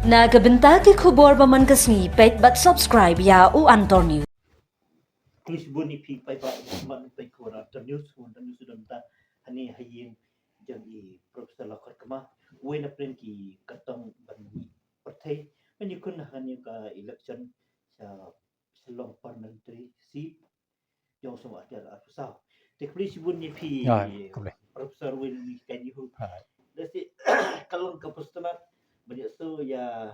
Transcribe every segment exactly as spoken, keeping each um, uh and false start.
Na ka bynta ki khubor ba man ka sngi, peit bad subscribe ïa u Antor News. Khublei shibun ïa phi paidbah, man peit khubor Antor News, Antor News don ta hani ha ïing jong i Professor Lakhot Kma, uwei na pdeng ki kyrtong ban mih pyrthei ban ïakhun ha kane ka election sha Shillong Parliamentary Seat jong sum atiar arphew saw. Te khublei shibun ïa phi, Professor Win Wi Kai Nihu. Da si ka long ka postulat ban ïa so ïa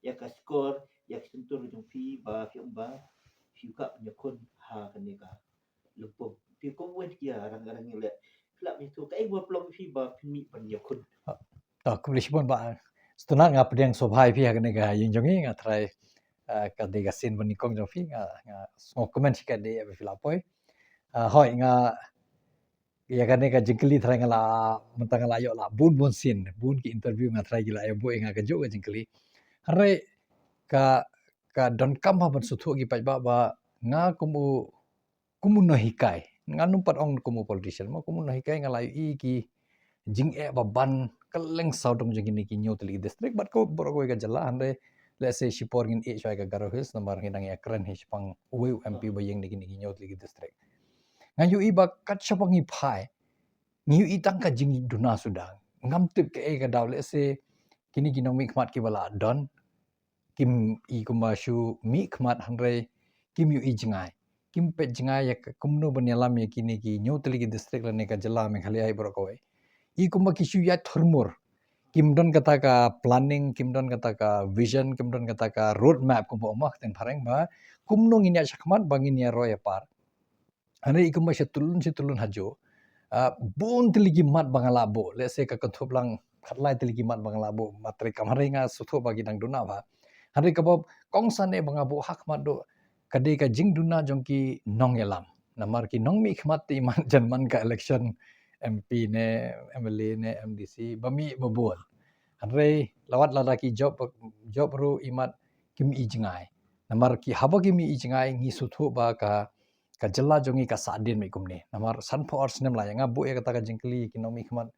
ïa ka score ïa ka shyntur jong phi ba phi ong ba phi ka ïakhun ha kane ka lympung. Phi kum wei ki ïa rang rang ïa le phi la mi tu ka ei ba plong phi ba phi mi ban ïakhun. Ta khublei shibun ba stuna nga pdiang sngewbha ïa phi ha kane ka ïing jong ngi, nga trai ka dei ka sien ban ïakong jong phi, nga nga sngewkmen shi ka dei ba phi la poi. Hoi, nga ïa kane ka jingkylli trai nga la mynta nga la ïoh la bun bun sien, bun ki interview nga trai ki la ïa buh ïa nga ka juh ka jingkylli. Hynrei ka ka donkam ha ban sngewthuh ki paidbah ba nga kum u kum u nonghikai, nga nym pat ong kum u politician, ma kum u nonghikai nga la ïohi ki jingeh ba ban kylleng sawdong jong kine ki hynñiew tylli ki district bad ko baroh kawei ka jylla. Hynrei lehse shipor ngin ïeh shuwa ïa ka Garo Hills namar ngi dang ïa kren hi shaphang uwei u M P ba ïeng na kine ki hynñiew tylli ki district. Nga ïohi ba kat shaphang ngi phai ngi ïohi tang ka jingduna suda. Ngam tip kaei ka daw, lehse kine ki nongmihkhmat kiba la don kim i kumba shu mihkhmat hynrei kim ïohi jngai, kim peit jngai ïa ka kumno ban ïalam ïa kine ki hynñiew tylli ki district lane ka jylla Meghalaya hi baroh kawei. I kumba ki shu ïaid thurmur, kim don kata ka planning, kim don kata ka vision, kim don kata ka road map kumba ong ma ka ktien phareng ba kumno ngin ïaid shakhmat ba ngin ïaroh ïapar. Hynrei i kumba sha tulun sha tulun hajuh, bun tylli ki mat ba nga la buh, lehse ka kynthup lang khatlai tylli ki mat ba nga la buh, ma trai kam hynrei nga sngewthuh ba ki dang duna bha. Hynrei kaba kongsan eh ba nga buh ha khmat duh ka dei ka jingduna jong ki nongïalam. Namar ki nongmihkhmat te i mat jan man ka election M P ne M L A ne M D C ba mih ba bun. Hynrei lawat lada ki jop jop ruh i mat kim i jngai. Namar ki haba kim i jngai ngi sngewthuh ba ka ka jylla jong ngi ka sahdien mih kumne. Namar sanphew ar snem la ïa nga buh ïa kata ka jingkylli ki nongmihkhmat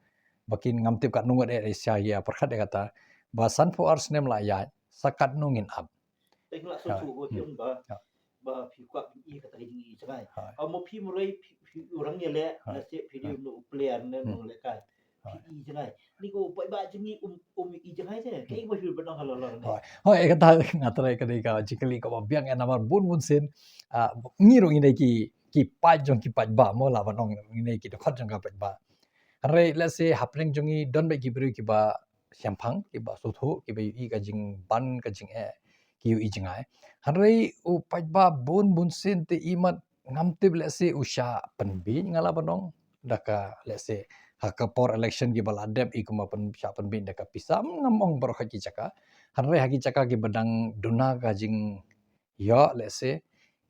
ba kin ngam tip katno ngut eh sha ïa pyrkhat ïa kata ba sanphew ar snem la ïa sa katno ngin ap. Te nga la sngewthuh ba phi ong ba ba phi kwah phi i kata ka jingïohi jngai. Amo phi murei phi orang ïa leh na se phi dei u player ne nong leh kai. Phi i jngai. Ni ko paidbah jong ngi um um i jngai te. Kaei ba phi ba nong halor lor ne. Hoi, hoi kata nga trai ka dei ka jingkylli kaba biang ïa namar bun bun sien ngi ruh ngi dei ki ki paid jong ki paidbah mo la ba nong ngi dei ki dkhot jong ka paidbah. Hynrei lehse hapdeng jong ngi don bad ki briew kiba shemphang kiba sngewthuh kiba ïohi ka jingban ka jingeh ki ïohi jngai. Hynrei u paidbah bun bun sien te i mat ngam tip lehse u shah pynbeit nga la ba nong da ka lehse ha ka por election kiba la dep i kumba pyn shah pynbeit da ka pisa ngam ong baroh ha ki jaka. Hynrei ha ki jaka kiba dang duna ka jingïoh lehse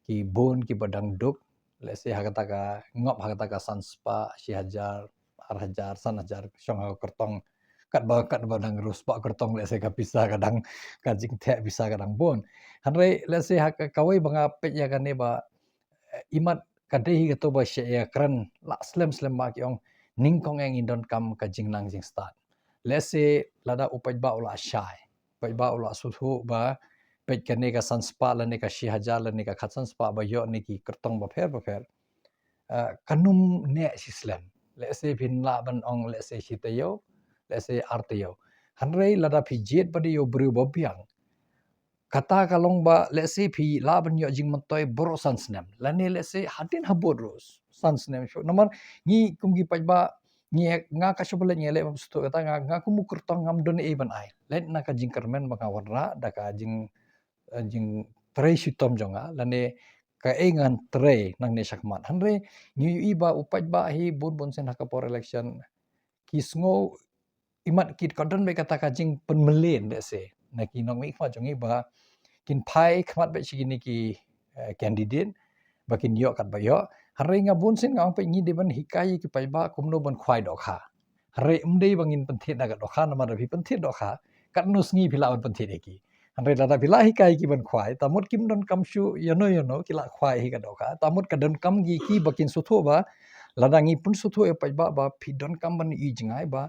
ki bun kiba dang duk lehse ha kata ka ngop ha kata ka san spah shi hajar ar hajar san hajar shong ha ka kyrtong katba katba dang riewspah kyrtong lehse ka pisa ka dang ka jingtheh pisa ka dang bun. Hynrei lehse ha ka kawei ba nga peit ïa kane ba i mat ka dei hi kato ba sha ïa kren la slem slem ba ki ong nyngkong eh ngin donkam ka jingnang jingstad. Lehse lada u paidbah u la shai paidbah u la sngewthuh ba peit kane ka san spah lane ka shi hajar lane ka khatsan spah ba ïoh ne ki kyrtong bapher bapher. Ka num neh shi slem lehse phin lah ban ong lehse shi taïew lehse ar taïew. Hynrei lada phi jied ba dei ïa u briew ba biang kata ka long ba lehse phi lah ban ïoh jingmyntoi baroh san snem lane lehse hadien habud ruh san snem shuh. Namar ngi kum ki paidbah ngi nga ka shu ba leit ngi leh ba sngewthuh kata nga nga kum u kyrtong ngam don ei ban ai leit na ka jingkyrmen ba nga wanrah da ka jing jingtrei shitom jong nga lane kaei ngan trei nangne shakhmat. Hynrei ngi ïohi ba u paidbah hi bun bun sien ha ka por election ki sngew i mat ki ka don bad kata ka jingpynmlien lehse na ki nongmihkhmat jong ngi ba kin phai khmat bad shi kine ki candidate ba kin ïoh katba ïoh. Hynrei nga bun sien nga ong peit ngi dei ban hikai ïa ki paidbah kumno ban khwai dohkha. Hynrei ym dei ba ngin pynthied da ka dohkha namar da phi pynthied dohkha katno sngi phi lah ban pynthied ïa ki. Hynrei lada phi lah hikai ïa ki ban khwai ta mut kim donkam shuh ïano ïano ki lah khwai hi ka dohkha ta mut ka donkam ki ki ba kin sngewthuh ba lada ngi pynsngewthuh ïa paidbah ba phi donkam ban ïohi jngai ba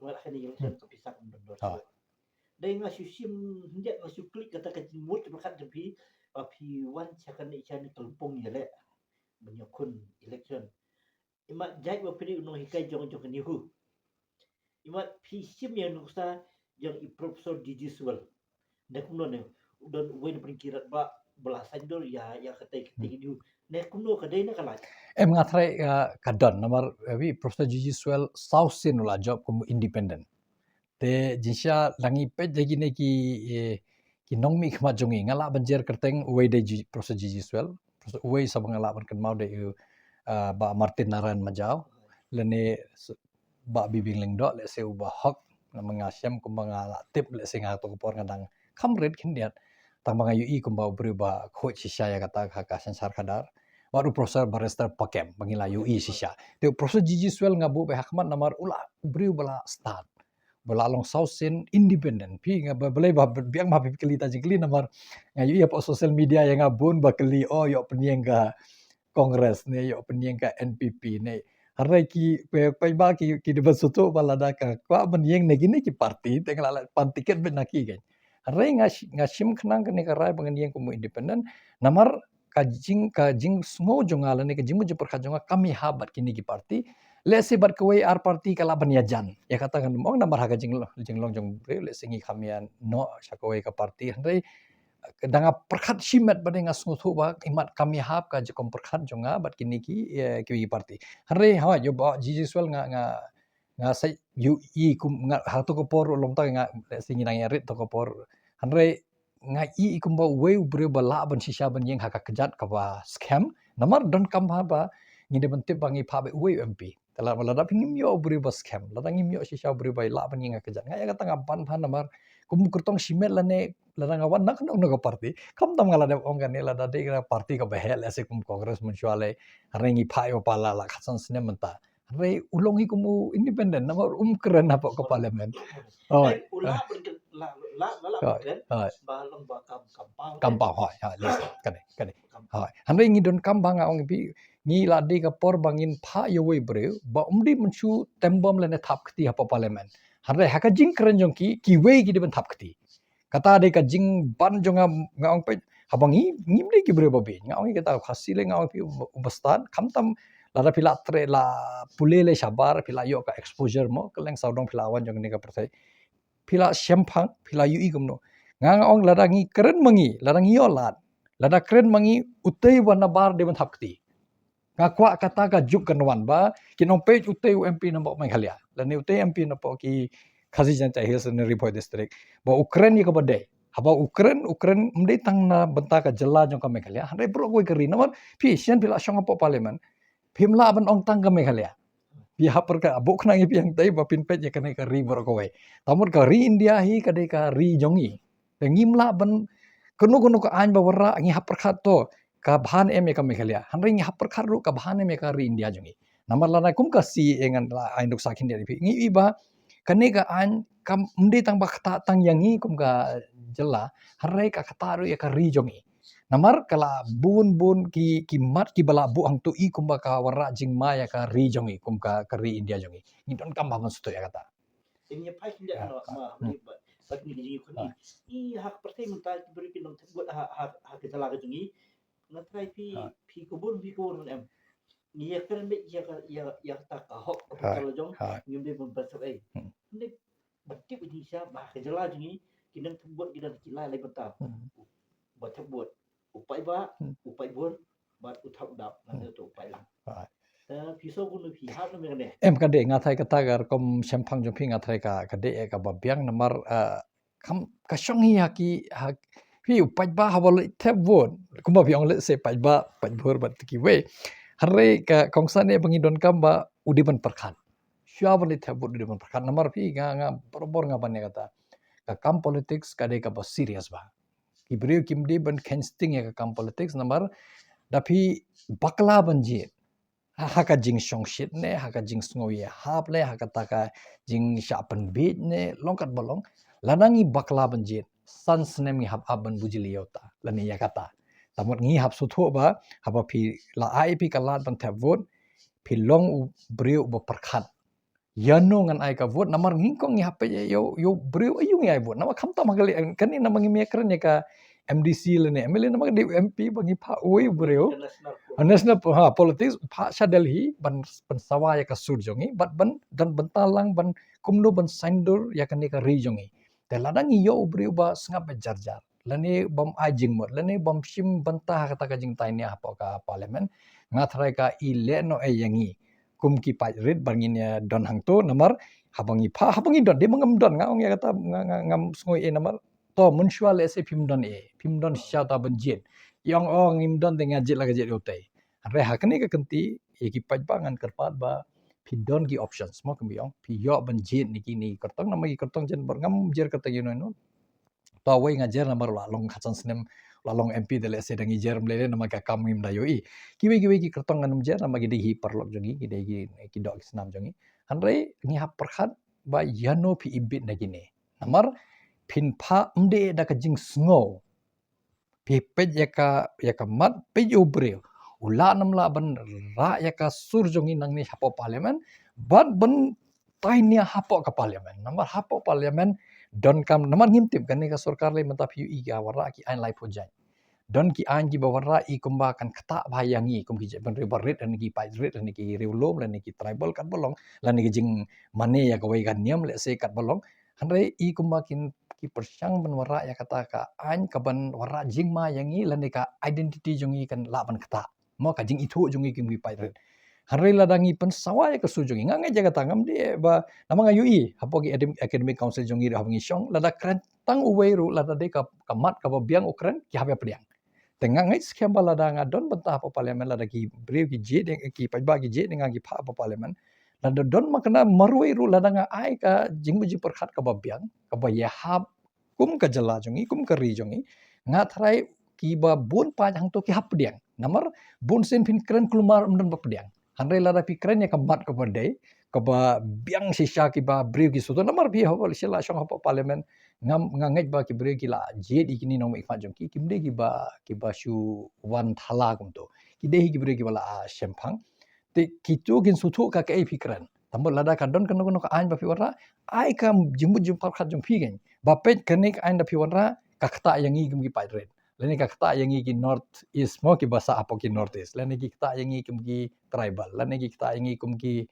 Wat kane election ka pisa kam don dor. Dei nga shu shim hynrei nga shu klik kata ka jingmut ka pyrkhat jong phi ba phi wan sha kane sha ne ka lympung ïaleh ban ïakhun election. Imat jait ba phi u nonghikai jong jong ka NEHU. Imat phi shim ïa nuksa jong i Professor G G Swell. Ne kumno ne u don uwei na pyrkirat ba bala sandor ïa ïa kata ka NEHU. Ne kumno ka dei ne ka lait. Em nga trai ka don namar wi Professor G G Swell saw sien u la jop kum independent. Te jingshisha la ngi peit da kine ki ki nongmihkhmat jong ngi nga lah ban jer kyrteng uwei dei Professor G G Swell, Professor uwei sa ba nga lah ban kynmaw dei u Bah Martin Narayan Majaw lane Bah Bibing Lyngdoh lehse u Bah Hok. Namar nga shem kumba nga lah tip lehse nga to ka por nga dang kham rit khyndiat. Tang ba nga ïohi kumba u briew ba khuid shisha ïa kata ka ka synshar khadar. Wat u Professor Barrister Pakem ba ngi la ïohi shisha. Te u Professor G G Swell nga buh beit ha khmat namar u la u briew ba la stad. Ba la long saw sien independent. Phi nga ba balei ba biang ba phi kylli ta jingkylli namar nga ïohi ha social media ïa nga bun ba kylli oh ïoh pynïeng ka Congress ne ïoh pynïeng ka N P P ne. Hynrei ki peit ba ki ki dei ban sngewthuh ba lada ka kwah ban ïeng na kine ki parti te nga la pan tiket beit na ki kan. Hynrei nga nga shim khnang kane ka rai ba ngan ïeng kum u independent namar ka jing ka jingsngew jong nga lane ka jingmut jingpyrkhat jong nga kam ïahap bad kine ki parti. Lehse bad kawei ar parti ka lah ban ïajan. Ïa kata kan ong namar ha ka jinglong jinglong jong briew lehse ngi kham ïa noh sha kawei ka parti hynrei da nga pyrkhat shimet ba dei nga sngewthuh ba imat kam ïahap ka jingkom pyrkhat jong nga bad kine ki ki parti. Hynrei ha ïoh ba G G Swell nga nga nga sa ïohi kum nga ha to ka por long ta nga lehse ngi nang ïa rit to ka por. Hynrei nga ïohi kumba uwei u briew ba lah ban shisha ban ïeng ha ka kjat kaba skhem namar donkam ha ba ngi dei ban tip ba ngi phah beit uwei u M P. Te lada lada phi ngim ïoh u briew ba skhem lada ngim ïoh shisha u briew ba lah ban ïeng ha ka kjat nga ïa kata nga ban phan namar kum kyrtong shimet lane lada nga wan na kano kano ka parti. Khamtam nga la dep ong kane lada dei ka parti kaba heh lehse kum Congress mynshuwa lei. Hynrei ngi phah ïa u pala la khatsan snem mynta. Hynrei u long hi kum u independent namar um kren hapoh ka parliament. Hoi. U la la la la kren ba long ba kam kam pau. Kam pau hoi hoi lehse kane kane. Hoi. Hynrei ngi donkam ba nga ong phi ngi la dei ka por ba ngin phah ïa uwei briew ba um dei mynshu tem bom lane thap kti hapoh parliament. Hynrei ha ka jingkren jong ki kiwei ki dei ban thap kti. Kata dei ka jingban jong nga nga ong peit haba ngi ngim dei ki briew ba bieit nga ong kata Khasi le nga ong phi u bastad khamtam lada phi la trei la pule le shabar phi la ïoh ka exposure mo ka leng sawdong phi la wan jong ne ka pyrthei. Phi la shemphang phi la ïohi kumno. Nga nga ong lada ngi kren ma ngi lada ngi ïoh lad lada kren ma ngi utei wan na bar dei ban thap kti. Nga kwah kata ka juk kan wan ba ki nong peit utei u M P na bok Meghalaya lane utei M P na bok ki Khasi Jaintia Hills ne Ri Bhoi district ba u kren ïa kaba dei haba u kren u kren um dei tang na bynta ka jylla jong ka Meghalaya hynrei bro kawei ka ri namar phi shen phi la shong hapoh parliament phim lah ban ong tang ka Meghalaya. Phi hap pyrkhat bok khnang ïa phi hangtei ba phin peit ïa kane ka ri bro kawei. Tamut ka ri India hi ka dei ka ri jong ngi. Te ngim lah ban kano kano ka aiñ ba wanrah ngi hap pyrkhat to ka bha ne em ïa ka Meghalaya. Hynrei ngi hap pyrkhat ruh ka bha ne em ïa ka ri India jong ngi. Namar lada kum ka C A A ngan la ai nuksa khyndiat ïa phi ngi i ba kane ka aiñ kam ym dei tang ba ktah tang ïa ngi kum ka jylla hynrei ka ktah ruh ïa ka ri jong ngi. Namar ka la bun bun ki ki mat kiba la buh hangto i kumba ka wanrah jingma ïa ka ri jong ngi kum ka ka ri India jong ngi. Ngi donkam ba ban sngewthuh ïa kata. Te ngi phai khyndiat ma ma ma ba ba ngi ngi khun ngi. Ngi ha ka pyrthei mynta ki briew ki nongthep vote ha ha ha ka jylla ka jong ngi. Nga trai phi phi kubur phi kubur em. Ngi ïa kren beit ïa ka ïa ïa kata ka hok ka pyrthei la jong ngim dei ban ban sep ei. Ngi ba tip ïa sha ba ka jylla jong ngi ki nongthep vote ki don ki lai lai bynta. Ba thep vote u paidbah u paidbun bad u thap dap ngan ïa to u paidlang. Te phi so kunu phi hap na me ne. Em ka dei nga thai kata ka rukom shemphang jong phi nga thai ka ka dei ka ba biang namar kam ka shong hi ha ki ha phi u paidbah haba leit thep vote kumba phi ong leit se paidbah paidbur bad kiwei. Hynrei ka kongsan ne ba ngi donkam ba u dei ban pyrkhat. Shuwa ba leit thep vote u dei ban pyrkhat namar phi nga nga barabor nga ban ïa kata. Ka kam politics ka dei ka ba serious ba. Ki briew kim dei ban kheiñ sting ïa ka kam politics namar da phi bakla ban jied ha, ha ka jingshongshit ne, ha ka jingsngew ïahap le, ha kata ka jingshah pynbiej ne, long kat ba long, lada ngi bakla ban jied, san snem ngi hap ap ban bujli ïa uta lane ïa kata. Te mut ngi hap sngewthuh ba haba phi la ai phi ka lad ban thep vote, phi long u briew uba pyrkhat ïano ngan ai ka vote, namar nyngkong ngi hap peit ïa u, ïa u briew aïu ngi ai vote. Namar khamtam ha ka liang kane, namar ngim ïakren ïa ka M D C lane M L A, namar ka dei u M P ba ngi phah uwei u briew. National po-, ha, national po-, ha, politics, phah sha Delhi ban, ban sawa ïa ka sur jong ngi, bad ban, ban, ban bynta lang ban kumno ban saiñdur ïa kane ka ri jong ngi. Te lada ngi ïoh u briew ba sngap beit jar jar, lane bym ai jingmut, lane bym shim bynta ha kata ka jingthait nia hapoh ka parliament, nga tharai ka i leh noh ei ïa ngi kum ki paidbah rit ba ngin ïa don hangto. Namar haba ngi phah, haba ngi don, dei ma ngam don, nga ong ïa kata, nga, nga, ngam sngew ei, namar to mynshuwa lehse phim don ei, phim don shisha ta ban jied. I ong, oh, ngim don te nga jied la ka jied ïa utei. Hynrei ha kane ka kynti, ïa ki paidbah ngan kyrpad ba phi don ki options, mo, kum i ong, phi ïoh ban jied na kine ki kyrtong, namar ki kyrtong jan bor, ngam jer kyrtong ïano ïano. To wei nga jer namar la long khatsan snem, la long M P, te lehse dang i jer mlei lei namar ka kam ngim da ïohi. Kiwei kiwei ki kyrtong ngan ym jer namar ki dei hi paralok jong ngi, ki dei ki, ki doh ki snam jong ngi. Hynrei ngi hap pyrkhat ba ïano phi ibit na kine. Namar phin phah ym dei da ka jingsngew. Phi peit ïa ka, ïa ka mat, peit ïa u briew u lah ne ym lah ban rah ïa ka sur jong ngi nangne hapoh parliament, bad ban thait nia hapoh ka parliament. Namar hapoh parliament donkam, namar ngim tip kane ka sorkar lei mynta phi ïohi ka wanrah ki aiñ laiphew jait. Don ki aiñ kiba wanrah i kumba kan ktah bha ïa ngi kum ki jaitbynriew barit lane ki paidbah rit lane ki riewlum lane ki tribal kat ba long lane ki jingmane ïa kawei ka niam lehse kat ba long. Hynrei i kumba kin, ki pyrshang ban wanrah ïa kata ka aiñ kaban wanrah jingma ïa ngi lane ka identity jong ngi kan lah ban ktah. Mo, ka jingithuh jong ngi kum ki paidbah rit. Hynrei lada ngi pynsawa ïa ka sur jong ngi, nga ngeit ïa kata, ngam dei ba, namar nga ïohi hapoh ki academ-, academic council jong ngi ruh haba ngi shong, lada kren tang uwei ruh, lada dei ka, ka mat kaba biang u kren, ki hap ïa pdiang. Te nga ngeit skhem ba lada nga don bynta hapoh parliament, lada ki briew ki jied, ki paidbah ki jied ïa nga, ki phah hapoh parliament, lada don ma kane marwei ruh, lada nga ai ka jingmut jingpyrkhat kaba biang, kaba ïahap kum ka jylla jong ngi, kum ka ri jong ngi, nga tharai kiba bun paid hangto ki hap pdiang. Namar bun sien phin kren kulmar ym don ba pdiang. Hynrei lada phi kren ïa ka mat kaba dei, kaba biang shisha, kiba briew ki sngewthuh, namar phi haba shisha la shong hapoh parliament, ngam, nga ngeit ba ki briew ki la jied ïa kine nongmihkhmat jong ki, kim dei kiba, kiba shu wan thala kumto. Ki dei hi ki briew kiba la, ah, shemphang. Te kito kin sngewthuh ka kaei phi kren. Te mut lada ka don kano kano ka aiñ ba phi wanrah, ai ka jingmut jingpyrkhat jong phi kein. Ba peit kane ka aiñ da phi wanrah, ka ktah ïa ngi kum ki paidbah rit. Lane ka ktah ïa ngi ki North East mo, kiba sah hapoh ki North East. Lane ki ktah ïa ngi kum ki tribal. Lane ki ktah ïa ngi kum ki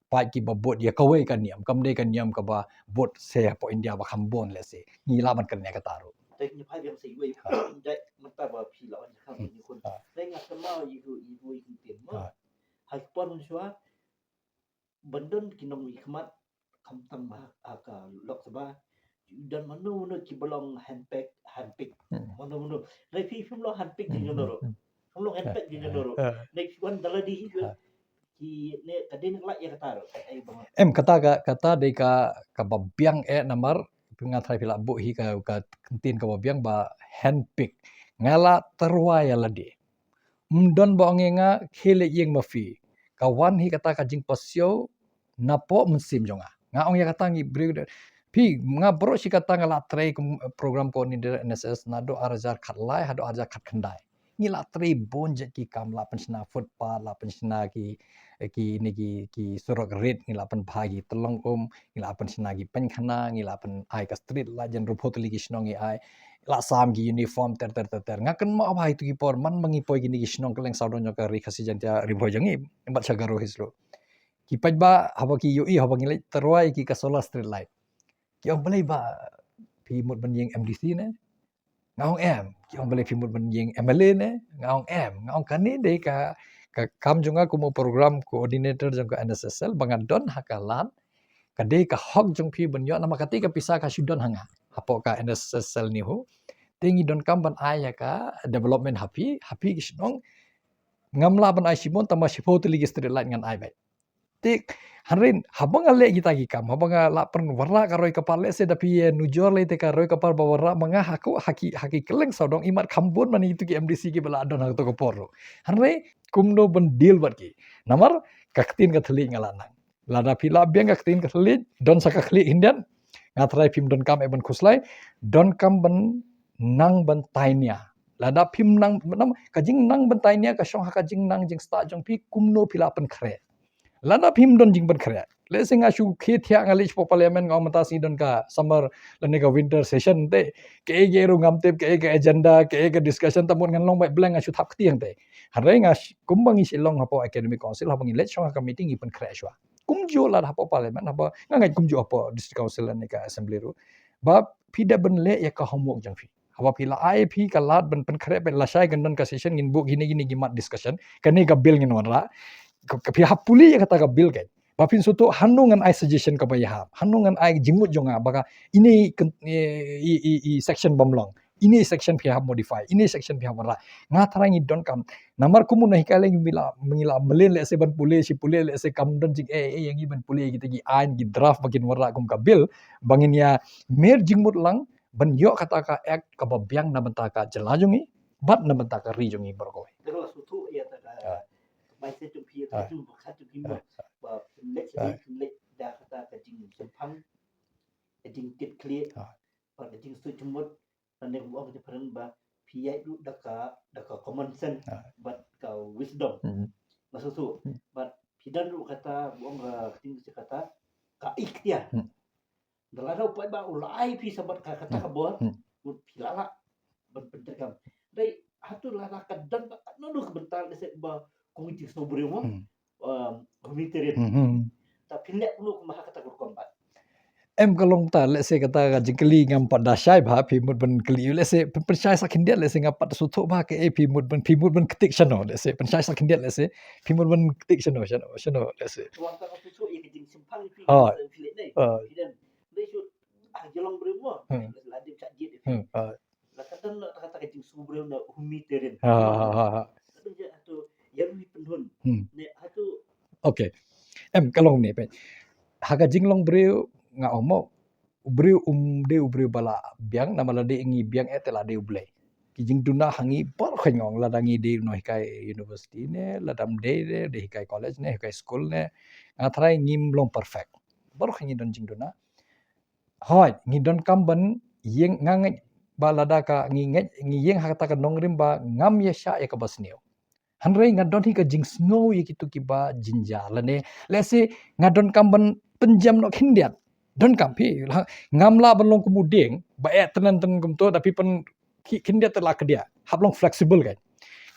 paid kiba bud ïa kawei ka niam. Kam dei ka niam kaba bud se hapoh India ba kham bun lehse. Ngi lah ban kren ïa kata ruh. Te ngi phai biang sa iwei. Ha. Jai mynta ba phi la wan ïa ka Hmm. ngi khun. Ha. Te nga kynmaw ïa u, ïa u, ïa u tim mo. Ha. Ha ki por mynshuwa, ban don ki nongmihkhmat, khamtam ha, ha ka Lok Sabha, don mano mano kiba long handpick, handpick. Hmm. Mano mano. Hynrei phi phim long handpick Hmm, jong hmm, ruh. Hmm. Phim long handpick jong ruh. Eh. Hynrei phi wan da lade hi Ha. ki ne ka dei na ka lait ïa kata ruh. Ai ba. Em, kata ka, kata dei ka, kaba biang eh namar, phi, nga tharai phi la buh hi ka, ka ktien kaba biang ba handpick. Nga la tyrwa ïa lade. Ym don ba ong ïa nga khie leit ïeng ma phi. Ka wan hi kata ka jingpasiaw napoh mynsiem jong nga. Nga ong ïa kata ngi briew de. Phi, nga baroh shi katta nga la trei kum program coordinator N S S naduh ar hajar khatlai haduh ar hajar khatkhyndai. Ngi la trei bun jait ki kam, la pynshna footpath, la pynshna ki, ki ne ki, ki surok rit, ngi la pynbha ki tyllong um, ngi la pynshna ki painkhana, ngi la pynai ka street light, jan ruh phew tylli ki shnong ngi ai. La sam ki uniform ter ter ter ter. Nga kynmaw ba ha itu ki por man ma ngi poi kine ki shnong kylleng sawdong jong ka Ri Khasi Jaintia Ri Bhoi jong ngi, bad sha Garo Hills ruh. Ki paidbah haba ki ïohi haba ngi leit tyrwa ïa ki ka solar street light, ki ong, "Balei ba phi mut ban ïeng M D C ne?" Nga ong, "Em." Ki ong, "Balei phi mut ban ïeng M L A ne?" Nga ong, "Em." Nga ong, "Kane dei ka, ka kam jong nga kum u program coordinator jong ka N S S L, ba nga don ha ka lad, ka dei ka hok jong phi ban ïoh, namar kata ka pisa ka shu don ha nga hapoh ka N S S L NEHU. Te ngi donkam ban ai ïa ka development ha phi, ha phi ki shnong. Ngam lah ban ai shibun, tangba shiphew tylli ki street light ngan ai beit." Te hynrei haba nga leh kita ki kam, haba nga lah pynwanrah ka roi ka par, lehse da phi ïa nujor lei te ka roi ka par ba wanrah ma nga ha ki, ha ki kylleng sawdong, imat kham bun mane itu ki M D C kiba lah don ha kato ka por ruh. Hynrei kumno ban deal bad ki? Namar ka ktien ka thylliej nga lah nang. Lada phi lah biang ka ktien ka thylliej, don sa ka khlieh khyndiat, nga tharai phim donkam eh ban khuslai, donkam ban nang ban tai nia. Lada phim nang, nam, ka jingnang ban tai nia ka shong ha ka jingnang jingstad jong phi, kumno phi lah pynkhreh. Lada phim don jingpynkhreh, lehse nga shu khie thiah, nga leit shapoh parliament, nga ong mynta sngi don ka summer lane ka winter session te, kaei kaei ruh ngam tip, kaei ka agenda, kaei ka discussion, ta mut ngan long beit blank, nga shu thap kti hangte. Hynrei nga sh-, kumba ngi shu long hapoh academic council, haba ngi leit shong ha ka meeting ngi pynkhreh shuwa. Kumjuh lada hapoh parliament, haba nga ngeit kumjuh hapoh district council lane ka assembly ruh, ba phi dei ban leh ïa ka homework jong phi. Haba phi lah, ai phi ka lad ban pynkhreh, ban lashai kan don ka session, ngin buh kine kine ki mat discussion, kane ka bill ngin wanrah. Ka, ka phi hap pule ïa kata ka bill kan. Ba phin sngewthuh hano ngan ai suggestion kaba ïahap, hano ngan ai jingmut jong nga ba ka ine i, i, i, i section bym long, ine section phi hap modify, ine section phi hap wanrah. Nga tharai ngi donkam. Namar kumno hikai lei ngi lah, ngi lah mlien lehse ban pule, shi pule lehse kam don jingeh eh ïa ngi ban pule kita ki aiñ, ki draft ba kin wanrah kum ka bill, ba ngin ïa mer jingmut lang ban ïoh kata ka act kaba biang na bynta ka jylla jong ngi bad na bynta ka ri jong ngi baroh kawei. Te nga sngewthuh ïa kata ka, ah, mindset jong phi, ah, ka jingmut ka jong phi, ah, ba pynleit, ah, pynleit da kata ka jingshemphang, ka jingkitkhlieh, ah, bad ka jingsuh jingmut, lane kum ong ka jingpyrshang ba phi ïaid ruh da ka, da ka common sense, ah, bad ka wisdom. Hmm. Nga sngewthuh. Hmm. Bad phi don ruh kata, kum ong ka ktien English kata, ka ikhtiar. Hmm. Lada u paidbah u la ai phi sa bad ka, kata ka bor, hmm, mut phi la lah ban pyntreikam. Dei, hato lada ka don ba katno ka bynta, lehse ba kum ki jingsngew briew mo, hmm, um, humanitarian. Hmm, hmm. Ta phin leh kumno kumba ha kata ka rukom pat? Em, ka long ta, lehse kata ka jingkylli ngam pat da shai bha, phi mut ban kylli, lehse pyn-, pynshai sa khyndiat, lehse ngam pat sngewthuh bha kaei phi mut ban, phi mut ban ktik shano, lehse pynshai sa khyndiat, lehse phi mut ban ktik shano, shano, shano, lehse. Wan ta ka sngewthuh ïa ka jingshemphang phi, ha, phi leh dei. Ha. Phi don. Dei shu, ah, jyllong briew mo. Hmm. La dei ka jied. Hmm. Ah. La ka don la kata ka jingsngew briew na humanitarian. Ha, ha, ha, ha. Ka don jia hato ïa ruh pynhun. Hmm. Ne hato. Okay. Em, ka long ne peit. Ha ka jinglong briew nga ong mo. U briew um dei u briew ba la biang, namar lada ngi biang eh te la dei U Blei. Ki jingduna ha ngi baroh kawei, nga ong, lada ngi dei nonghikai university ne, lada ym dei, dei, dei hikai college ne, hikai school ne. Nga tharai ngim long perfect. Baroh kawei ngi don jingduna. Hooid, ngi donkam ban ïeng, nga ngeit ba lada ka ngi ngeit, ngi ïeng ha kata ka nongrim ba ngam ïa shah ïa kaba sniew. Hynrei nga don hi ka jingsngew ïa kito kiba jynjar lane, lehse nga donkam ban pynjem noh khyndiat. Donkam phi, ha, ngam lah ban long kum u dieng ba eh tynmen tynmen kumto, da phi pyn khyndiat te la khyndiat. Hap long flexible kan.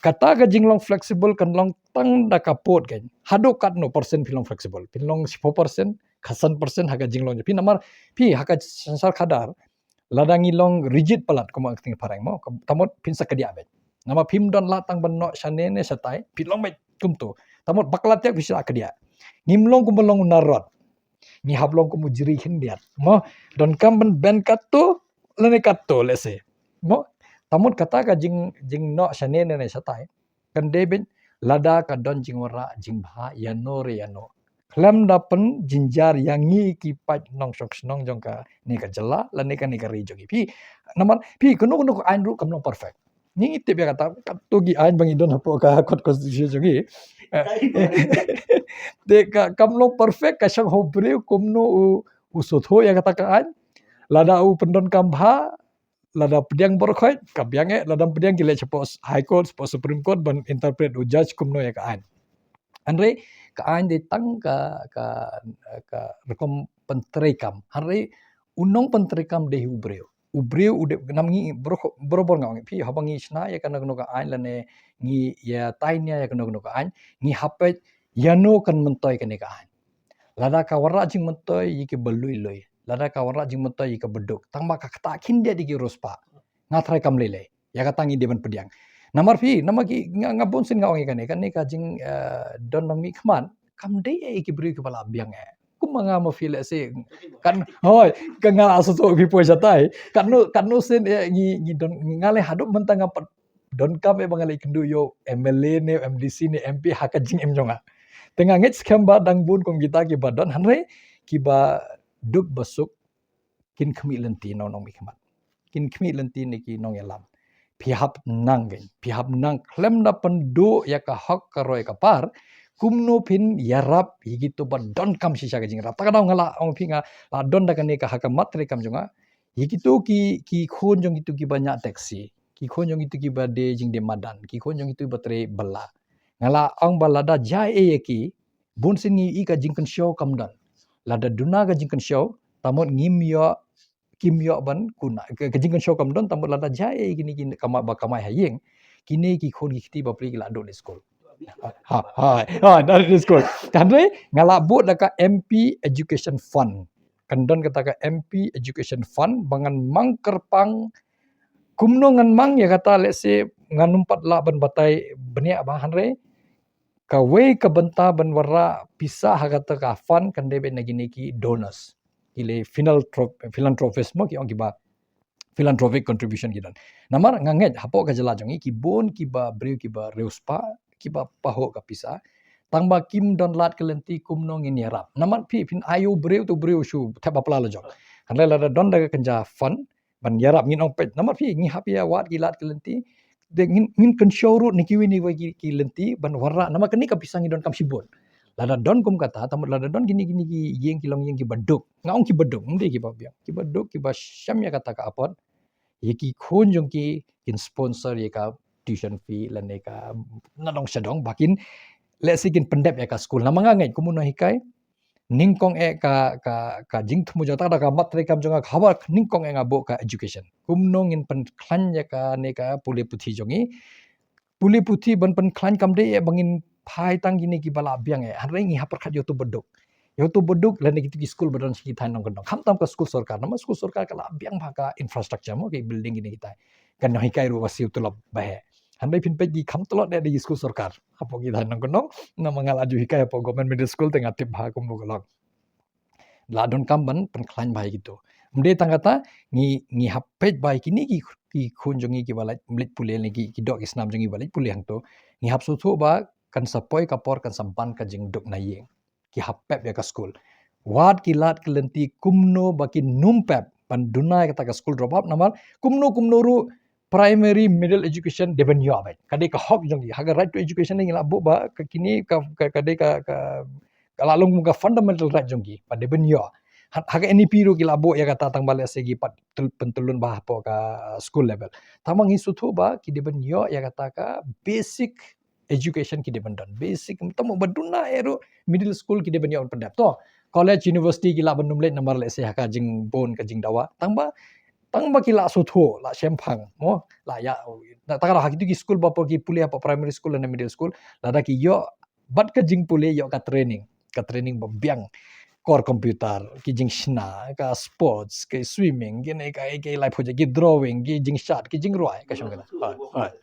Kata ka jinglong flexible kan long tang da ka pud kan. Haduh katno percent phi long flexible? Phi long shiphew percent, khatsan percent ha ka jinglong jong phi, namar phi ha ka synshar khadar. Lada ngi long rigid palat, kumba ka ktien phareng mo, ka, ta mut phin sa khyndiat beit. Namar phim don lad tang ban noh shane ne shatai, phi long beit kumto. Ta mut ba ka lad ïa phi sa khyndiat. Ngim long kumba long u narod. Ngi hap long kum u jri khyndiat. Mo, donkam ban bend katto lane katto, lehse. Mo, ta mut kata ka jing, jingnoh shane ne, ne shatai, kan dei beit lada ka don jingwanrah jingbha ïano re ïano. Khlem da pynjynjar ïa ngi ki paid nongshong shnong jong kane ka jylla lane kane ka ri jong ngi. Phi, namar phi, kano kano ka aiñ ruh kam long perfect. Ngi tip ïa kata, katto ki aiñ ba ngi don hapoh ka kot constitution jong ngi. Te ka kam long perfect, ka shong ha u briew kumno u, u sngewthuh ïa kata ka aiñ. Lada u pyndonkam bha, lada pdiang baroh khoit, ka biang eh, lada ym pdiang ki leit shapoh High Court, shapoh Supreme Court ban interpret u judge kumno ïa ka aiñ. Hynrei ka aiñ dei tang ka, ka, ka rukom pyntreikam. Hynrei u nongpyntreikam dei u briew. U briew u dei, namar ngi bro-, barabor nga ong ïa phi, haba ngi shna ïa kano kano ka aiñ lane ngi ïa tai nia ïa kano kano ka aiñ, ngi hap peit ïano kan myntoi kane ka aiñ. Lada ka wanrah jingmyntoi ïa kiba lui lui, lada ka wanrah jingmyntoi ïa kiba duk, tang ba ka ktah khyndiat ïa ki riewspah, nga tharai kam lei lei. Ïa kata ngi dei ban pdiang. Namar phi, namar ki, nga, nga bun sien nga ong ïa kane, kane ka jing, eh, don nongmihkhmat kam dei ïa ki briew kiba la biang eh. Kumba nga ma phi lehse, kan, hooid, ka nga la sngewthuh phi poi shatai. Katno, katno sien eh ngi, ngi don, nga leh haduh mynta ngam pat donkam eh ba nga leit kynduh ïa u M L A ne, M D C ne, M P ha ka jingim jong nga. Te nga ngeit skhem ba dang bun kum kita kiba don, hynrei kiba duk ba suk kin khmih lynti na u nongmihkhmat. Kin khmih lynti na ki nongïalam. Phi hap nang kein, phi hap nang khlem da pynduh ïa ka hok ka roi ka par, kumno phin ïarap ïa kito ba donkam shisha ka jingïarap. Ta ka daw nga la ong phi, nga la don da kane ka ha ka mat treikam jong nga. Ïa kito ki, ki khun jong kito kiba ñiah taxi, ki khun jong kito kiba die jingdie madan, ki khun jong kito ba trei bylla. Nga la ong ba lada jia ei ïa ki, bun sien ngi ïohi ka jingkynshew kam don. Lada duna ka jingkynshew, ta mut ngim ïoh, kim ïoh ban kuna. Ka, ka jingkynshew kam don, ta mut lada jia ei ïa kine ki kamai ba kamai ha ïing, kine ki khun ki kti bapli ki la duh leit skul. Ha, ha, ha, duh leit skul. Hynrei nga la buh da ka M P Education Fund. Kan don kata ka M P Education Fund ba ngan mang kyrpang. Kumno ngan mang ïa kata, let's say, ngan ym pat lah ban batai bniah bha, hynrei kawei ka bynta ban wanrah pisa ha kata ka fund kan dei beit na kine ki donors. Ki leh philanthrop-, philanthropist mo, ki ong kiba philanthropic contribution ki don. Namar nga ngeit hapoh ka jylla jong ngi ki bun kiba briew kiba riewspah, kiba pahuh ka pisa. Tang ba kim don lad ka lynti kumno ngin ïarap. Namar phi, phin ai ïa u briew, tu briew shu thep bapla la jong. Hynrei lada don da ka kynja fund ban ïarap, ngin ong peit. Namar phi, ngi hap ïa wad ki lad ka lynti. Te ngin, ngin kynshew ruh na kiwei kiwei ki, ki lynti ban wanrah. Namar kane ka pisa ngi donkam shibun. Lada don kum kata, ta mut lada don kine, kine ki ïing, ki longïing kiba duk. Nga ong kiba duk, ym dei kiba biang. Kiba duk, kiba shem ïa kata ka apot. Ïa ki khun jong ki kin sponsor ïa ka tuition fee lane ka nadong shadong, ba kin, let's say, kin pyndep ïa ka skul. Namar nga ngeit kum u nonghikai, nyngkong eh ka, ka, ka jingthmu jong, ta ka da ka mat treikam jong nga, ka haba nyngkong eh nga buh ka education. Kumno ngin pynkhlaiñ ïa kane ka pule puthi jong ngi. Pule puthi ban pynkhlaiñ kam dei eh ba ngin phai tang kine kiba la biang eh. Hynrei ngi hap pyrkhat ïa uto ba duk. Ïa uto ba duk lane kito ki skul ba don sha ki thaiñ nongkyndong. Khamtam ka skul sorkar, namar skul sorkar ka la biang bha ka infrastructure mo, ki building kine kitai. Ka nonghikai ruh ka siew tulop ba heh. Hynrei phin peit ki kham tlot eh da ki skul sorkar hapoh ki thaiñ nongkyndong. Namar nga la ju hikai hapoh government middle school te nga tip bha kumno ka long. La donkam ban pynkhlaiñ bha ïa kito. Ym dei tang kata, ngi, ngi hap peit bha ïa kine ki, ki khun jong ngi kiba leit, leit pule ne ki, ki doh ki snam jong ngi ba leit pule hangto. Ngi hap sngewthuh ba kan sa poi ka por, kan sa ban ka jingduk na ïing. Ki hap pep ïa ka skul. Wad ki lad ki lynti kumno ba kin ym pep ban duna ïa kata ka school drop out, namar kumno kumno ruh primary, middle education dei ban ïoh beit. Ka dei ka hok jong ki. Ha ka right to education ngi la buh ba ka kine ka, ka, ka dei ka, ka, ka la long ka fundamental right jong ki ba dei ban ïoh. Ha, ha ka N E P ruh ki la buh ïa kata, tang ba lehse ki pat tel-, pyntyllun bha hapoh ka, uh, school level. Tang ba ngi sngewthuh ba ki dei ban ïoh ïa kata ka basic education ki dei ban don. Basic, tang ba duna eh ruh middle school ki dei ban ïoh ban pyndep. To, college, university ki lah ban ym leit namar lehse ha ka jingbun ka jingdawa. Tang ba, tang ba ki la sngewthuh, la shemphang, mo, la ïa, na, tang ha kito ki school ba por ki pule hapoh primary school lane middle school, lada ki ïoh bad ka jingpule, ïoh ka training, ka training ba biang, core computer, ki jingshna, ka sports, ka swimming, kine ka, ka lai project, ki drawing, ki jingshad, ki jingrwai, ka shong ka la. Hooid, hooid.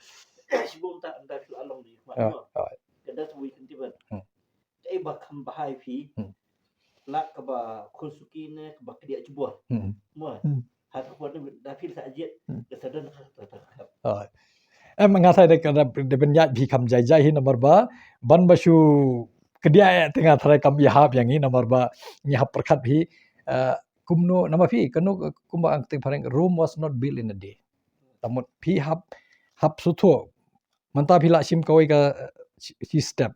Shibun ta, ta la long di. Hooid, hooid. Ka da tu wi kan tiban. Hmm. Ka ei ba kham bha ïa phi. Hmm. La kaba khun suki ne kaba kdiah jubor. Hmm. Mo. Hmm. Ha ka por da phi sa jied. Hmm. Da sa don ha ka, ha ka. Hooid. Em, nga tharai da ka da, da ban ïaid phi kham jai jai hi namar ba ban ba shu kdiah eh te nga tharai kam ïahap ïa ngi namar ba ngi hap pyrkhat phi, eh, kumno namar phi kano kumba ang te phareng, Rome was not built in a day. Tang mut phi hap, hap sngewthuh. Mynta phi la shim kawei ka, eh, shi, shi step.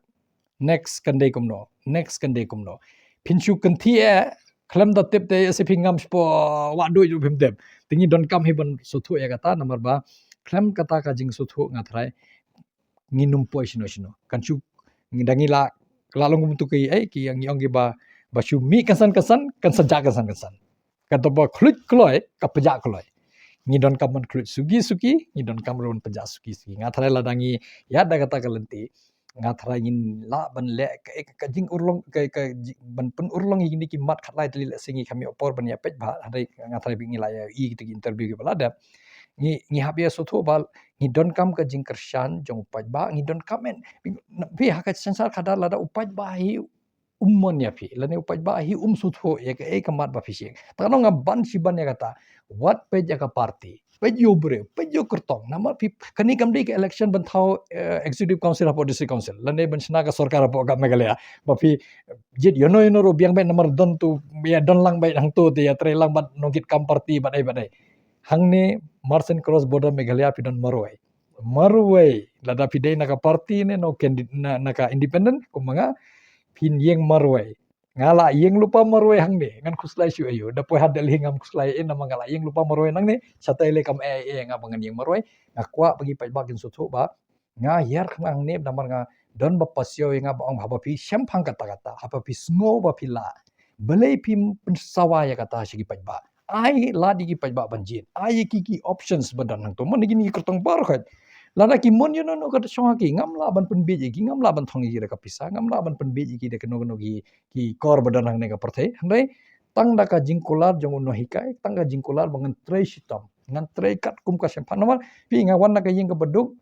Next kan dei kumno. Next kan dei kumno. Phin shu kynthih eh, khlem da tip te ïa se phi ngam shapoh wah duh ju phim tip. Te ngi donkam hi ban sngewthuh ïa kata namar ba khlem kata ka jingsngewthuh nga tharai ngin ym poi shano shano. Kan shu ngi da ngi la, la long kumtu ki, eh, ki ngi ong kiba, ba shu mih kynsan kynsan, kan sa jah kynsan kynsan. Kata ba khluit kloi, ka pjah kloi. Ngi donkam ban khluit suki suki, ngi donkam ruh ban pjah suki suki. Nga tharai lada ngi ïaid da kata ka lynti, nga tharai ngin lah ban leh ka, ka, ka jingurlong, ka, ka jing, ban pynurlong ïa kine ki mat khatlai tylli lehse ngi kham ïoh por ban ïa peit bha, hynrei nga tharai ngi la ïa i kito ki interview kiba la dep. Ngi, ngi hap ïa sngewthuh ba ngi donkam ka jingkyrshan jong u paidbah, ngi donkam eh. Phi ha ka synshar khadar lada u paidbah hi um mon ïa phi, lane u paidbah hi um sngewthuh ïa kaei ka mat ba phi shim. Te nga ong nga ban shi ban ïa kata, wat peit ïa ka party, peit ïa u briew, peit ïa u kyrtong. Namar phi, kane kam dei ka election ban thaw, eh, executive council hapoh district council, lane ban shna ka sorkar hapoh ka Meghalaya. Ba phi jied ïano ïano ruh biang beit namar don tu, ïa don lang beit hangto te ïatrei lang bad nongkit kam party bad ei bad ei. Hangne Mawryngkneng cross border Meghalaya phi don marwei. Marwei, lada phi dei na ka party ne, no candid-, na, na ka independent, kum ma nga, phin ïeng marwei. Nga la ïeng lypa marwei hangne, ngan khuslai shuh aïu, da poi ha Delhi ngam khuslai ei, namar nga la ïeng lypa marwei nangne, shatai lei kam ei ei nga ba ngan ïeng marwei. Nga kwah ba ki paidbah kin sngewthuh ba nga hiar khnang hangne namar nga don ba pasiaw ïa nga ba ong haba phi shemphang kata kata, haba phi sngew ba phi lah, balei phim pynsawa ïa kata sha ki paidbah? Ai lad ïa ki paidbah ban jied, ai ïa ki ki options ba don hangto. Mon ïa kine ki kyrtong baroh khoit. Lada ki mon ïano ïano ka shong ha ki, ngam lah ban pynbiej ïa ki, ngam lah ban thong ïa ki da ka pisa, ngam lah ban pynbiej ïa ki da kano kano ki, ki kor ba don hangne ka pyrthei. Hynrei tang da ka jingkular jong u nonghikai, tang ka jingkular ba ngan trei shitom, ngan trei katkum ka shemphang. Namar phi, nga wan na ka ïing kaba duk,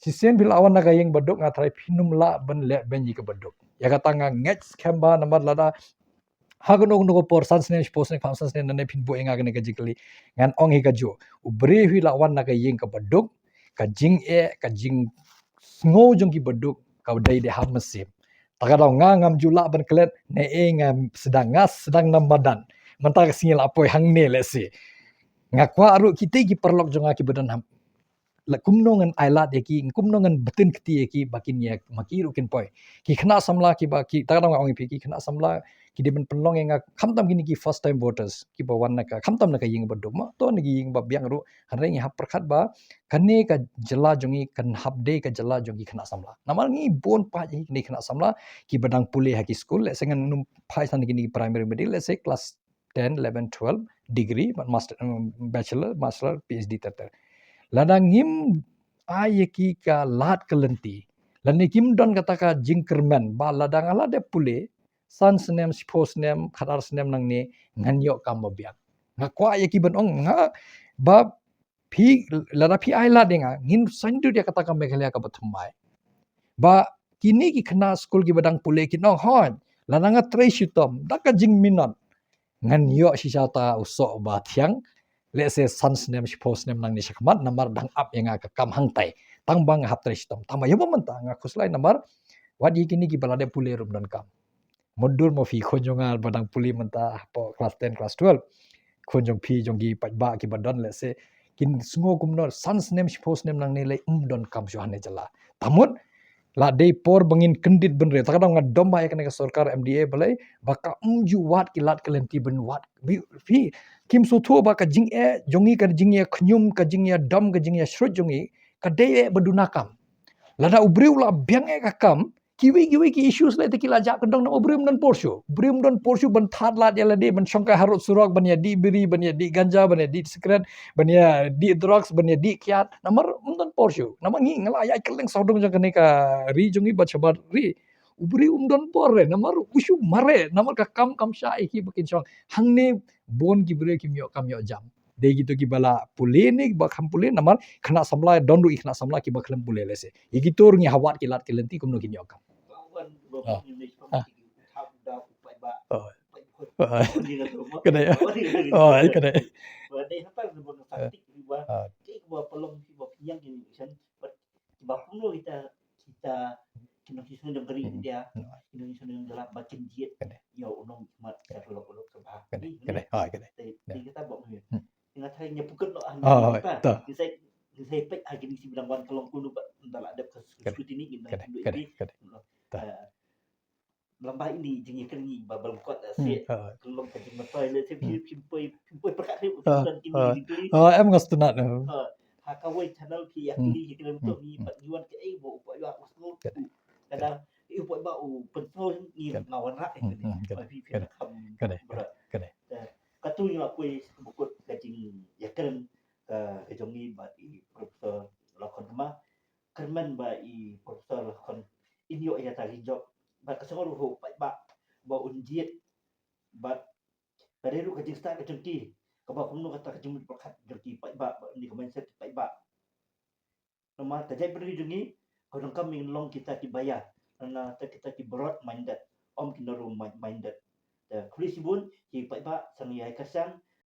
shisien phi la wan na ka ïing ba duk, nga tharai phin ym lah ban leh beiñ ïa kaba duk. Ïa kata nga ngeit skhem bha namar lada ha kano kano ka por, san snem, shiphew snem, khatsan snem nangne phin buh ïa nga kane ka jingkylli, ngan ong hi kajuh. U briew hi la wan na ka ïing kaba duk, ka jingeh, ka jingsngew jong kiba duk ka dei dei ha mynsiem. Ta ka daw nga ngam ju lah ban klet ne, eh, nga sdang, nga sdang na madan. Mynta ka sngi la poi hangne lehse. Nga kwah ruh kitei ki paralok jong nga kiba don ha la kumno ngan ai lad ïa ki, kumno ngan btin kti ïa ki ba kin ïa ma ki ruh kin poi. Ki khynnah samla kiba ki, ta ka daw nga ong ïa phi, ki khynnah samla ki dei ban pynlong ïa nga, khamtam kine ki first time voters kiba wan na ka, khamtam na ka ïing ba duk, ma to na ki ïing ba biang ruh. Hynrei ngi hap pyrkhat ba kane ka jylla jong ngi kan hap dei ka jylla jong ki khynnah samla. Namar ngi bun paid hi kine khynnah samla kiba dang pule ha ki skul, lehse ngan nym phai san kine ki primary middle, lehse class ten, eleven, twelve, degree, bad master, um, bachelor, master, PhD ter ter. Lada ngim ai ïa ki ka lad ka lynti, lane kim don kata ka jingkyrmen ba lada nga la dep pule san snem, shiphew snem, khatar snem nangne ngan ïoh kam ba biang. Nga kwah ïa ki ban ong nga ba phi, lada phi ai lad ïa nga, ngin sngewthuh ïa kata ka Meghalaya kaba thymmai. Ba kine ki khynnah skul kiba dang pule kin ong, hooid, lada nga trei shitom da ka jingminot, ngan ïoh shisha ta u soh ba thiang. Lehse san snem, shiphew snem nangne shakhmat, namar dang ap ïa nga ka kam hangtai. Tang ba nga hap trei shitom. Tang ba ïa ba mynta nga khuslai namar wat ïa kine kiba la dep pule ruh ym don kam. Mutdur ma phi, khun jong nga ba dang pule mynta hapoh class ten, class twelve. Khun jong phi, jong ki paidbah kiba don, lehse kin sngew kumno, san snem, shiphew snem nangne lei ym don kam shuh hane jylla. Tangba la dei por ba ngin kyndit bynriew. Ta ka daw nga dom bha ïa kane ka sorkar MDA balei ba ka ym ju wad ki lad ki lynti ban wad. Phi, phi, kim sngewthuh ba ka jingeh jong ngi, ka jingïakynñium, ka jingïadom, ka jingïashrut jong ngi ka dei eh ba duna kam. Lada u briew la biang eh ka kam, kiwei kiwei ki issues lei te ki la jah kyndong, namar u briew ym don por shuh. U briew ym don por shuh ban thad lad ïa lade, ban shong kai harud surok, ban ïadih biri, ban ïadih ganja, ban ïadih sikret, ban ïadih drugs, ban ïadih kiad. Namar ym don por shuh. Namar ngi nga la ïaid kylleng sawdong jong kane ka ri jong ngi bad shabar ri. U briew ym don por re, namar u shu mareh, namar ka kam kam shah ïa ki ba kin shong. Hangne bun ki briew kim ïoh kam ïoh jam. Dei kito kiba la pule ne ba kham pule, namar khynnah samla, don ruh ki khynnah samla kiba khlem pule lehse. Ïa kito ruh ngi hap wad ki lad ki lynti kumno kin ïoh kam. Ah. Ah. Oh. Oh. Ka dei. Oh, ka dei. Ah. Ah. Kiba kumno kita, kita ki nongshong shnong jong ka ri India, ki nongshong shnong jong ka ri ba kin jied ïa u nongmihkhmat ka lok lok ka ba. Ka dei, ka dei. Ah, ka dei. Te kita ba mu. Nga tharai nga pukut noh ha. Ah, ta. Ngi sa, ngi sa peit ha kine ki ba dang wan ka long kumno ba nda la dep ka scrutiny ngi. Ka dei, ka dei. Ta. Lamba ine jingïakren ngi ba bym kwah da se ka long ka jingmyntoi lehse phim poi, phim poi pyrkhat hi u don kine jingkylli. Ah, em nga sngewtynnat. Ha kawei channel phi ïakylli ïakren to ngi pat ngi wan kaei ba u paidbah u sngew. Ka dei u paidbah u pynsngew ngi nga wanrah ïa kane. Phi phi kham. Ka dei. Ka dei. Katu ngi la poi sha ka bukut ka jingïakren ka jong ngi bad i Professor Lakhon Tma. Kyrmen ba i Professor Lakhon in ïoh ïa ta ka jingjop bad ka sngewthuh ruh paidbah ba un jied bad ka dei ruh ka jingstad ka jong ki kaba kumno kata ka jingmut pyrkhat jong ki paidbah bad ni ka mindset ki paidbah. Namar ka jaitbynriew jong ngi ka donkam ngin long kita kiba ïa, namar kita ki broad minded. ym ki narrow minded. Te khublei shibun, ki paidbah, sa ngin ïai kyrshan,